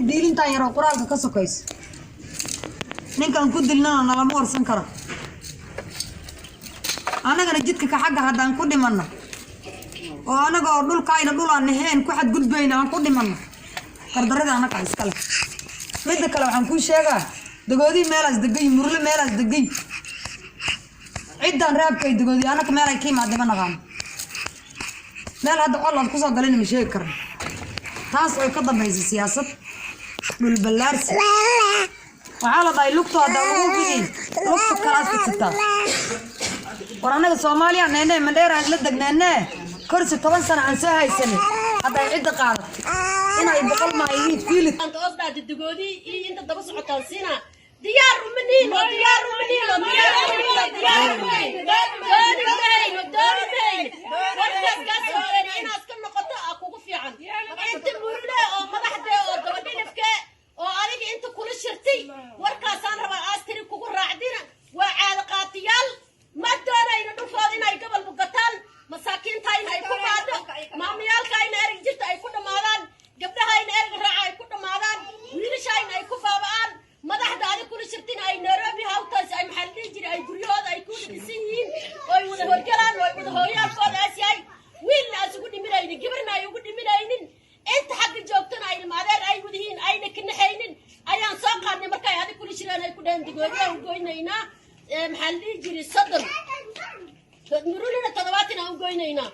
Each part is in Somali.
Diilintan yaroo qoraalka ka sokayso, ninkan ku dilnana nalama warsan karo. Annagana jidka ka xagga haddaan ku dhimanno oo anagoo dhulkaayna dhulaan naheen ku xadgudbayna aan ku dhimanno, gardarrada annaga iska leh. Midda kale waxaan kuu sheegaa, Dagoodii meelaas degay, Murle meelaas degay, ciddaan raabkay Dagoodii annaga meel ay ka imaadday ma naqaano. Meel hadda col aad kusoo galina ma sheegi karno. Taas oy ka dambaysa siyaasad dhulballaarsi. Waxaa la dhahay, lugtu haddaa lagu fidin, lugta kalaad fidsataa. War annaga Soomaaliya neene, Mandheera aan la degneene, korsi 10 sano aan soo haysanin, hadday cidda qaadato inay 100 maayihiin fiilid. Oosdhaada Dagoodii iyo inta daba socotaan siina, diyaar uma nihin oo diyaar uma nihin oo diyaar uma nihin oo diyaar uma nihin. Dooni mahayno, dooni mahayno. Warkaas kaa soo yeeri inaad ka noqoto aa kugu fiican. Inta Murule oo madaxde oo dabadhilifke oo adiga inta kula shirtay, warkaasaan rabaa aastiri kugu raacdina. Waa caado qaatiyaal. Ma doonayno dhulkooda inay gobol bugataan, masaakiintayna ay ku qaado, maamayaalkayna erig jirta ay ku dhammaadaan, gabdhahayna erig raaca ay ku dhammaadaan, wiilashayna ay ku baaba'aan. Madaxda adig kula shirtina ay Nairobi hawtaas ay, maxaa la dhihi jiray, ay guryahooda ay ku dhisan yihiin oo ay wada horgalaan oo ay wada hooyaalkooda aas yahay, wiilna aas ugu dhiminaynin, gabarna ay ugu dhiminaynin, inta xagga joogtana ay ilmaadeer ay wadahiin, ayna ka naxaynin ayaan soo qaadnay. Markay adig kula shireen ay ku dhaheen Dagoodiyaa u goynaynaa, maxaa la dhihi jiray, 30, Murulina 70 aan u goynaynaa.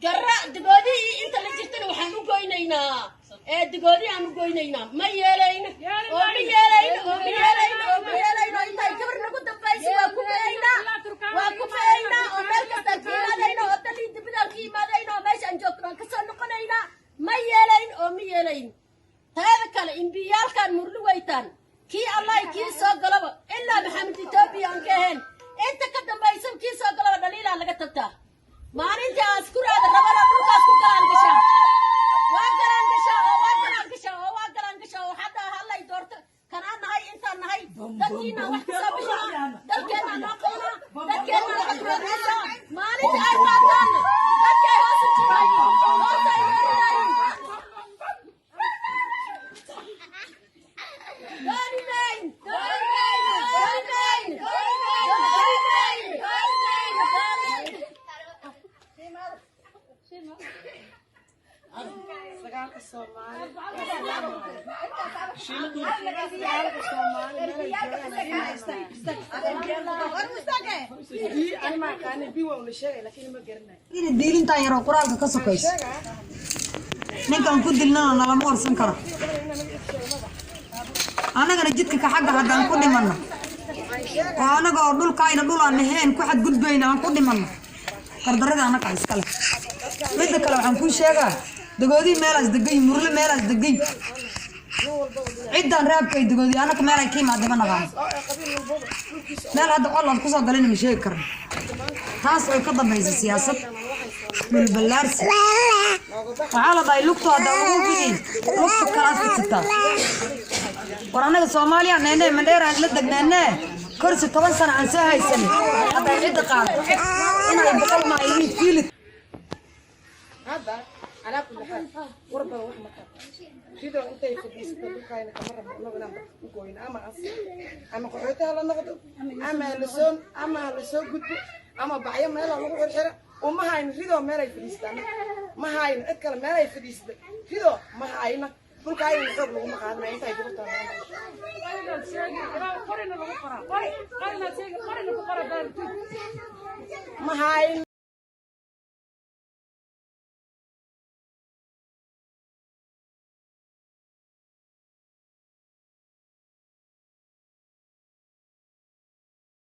Garra Dagoodii inta la jirtana waxaan u goynaynaa, Dagoodii aan u goynaynaa. Ma yeelayno oo ma yeelayno oo ma yeelayno oo ma yeelayno. Intay gabar nagu dambaysa waa ku ba'aynaa, waa ku ba'aynaa oo meel kastaan ka imaadayna oo dalii dibadaan ka imaadayna oo meeshaan joogto aan kasoo noqonaynaa. Ma yeelayn oo ma yeelayn. Taada kale, imbiyaalkan Murli weytaan, kii Allah kii soo galaba, ilaa Maxamed Etoobiya aan ka ahayn, inta ka dambaysa kii soo galaba dhaliilaa laga tagtaa. Maalintii aan isku raada rabana dhulkaas ku galaan gashaa, waa galaan gashaa oo waa galaan gashaa oo waa galaan gashaa oo hadda hallay doorto. Kanaan nahay, intaan nahay, dadkiina wax kasoo bixinaa, dalkeenna noo qabanaa, dadkeenna lacag raadinaysaa. Maalintii ay qaataan dadka ay hoos u jiray, hoos ay yeerinaayiin. Dooni mayn, dooni mayn, dooni mayn, dooni mayn, dooni mayn, dooni mayn. Sagaalka Soomaali, sagaalka Soomaali meelay joogaan bi ani ma aqaanin. Bi waa una sheegay laakiin ma garanayo. Ina diilintan yaroo qoraalka ka sokayso, ninkan ku dilnana nalama warsan karo. Annagana jidka ka xagga haddaan ku dhimanno oo anagoo dhulkaayna dhulaan naheen ku xadgudbayna aan ku dhimanno, gardarrada annaga iska leh. Midda kale waxaan kuu sheegaa, Dagoodii meelaas degay, Murle meelaas degay, ciddaan raabkay Dagoodii annaga meel ay ka imaadday ma naqaano. Meel hadda col aad kusoo galina ma sheegi karno. Taas oy ka dambaysa siyaasad dhulballaarsi. Waxaa la dhahay, lugtu haddaa lagu fidin, lugta kalaad fidsataa. War annaga Soomaaliya neene, Mandheera aan la degneene, korsi 10 sano aan soo haysanin, hadday cidda qaadato inay 100 maayihiin fiilid. Hadda calaa kulli xaal, war badan wax ma qabo. Ridoo intay fadhiisato dhulkaayna kama rabno annagu inaan dadka u gooyno, ama as ama qaxooti ha la noqdo, ama ha lasoo ama ha lasoo gudbo, ama bacyo meela lagu xirxiro. Uma hayno ridoo meelay fadhiistaan, ma hayno cid kale meelay fadhiisata. Ridoo ma hayno, dhulkaayna xoog laguma qaadanayo intay gabartaa noqon. Ma hayno.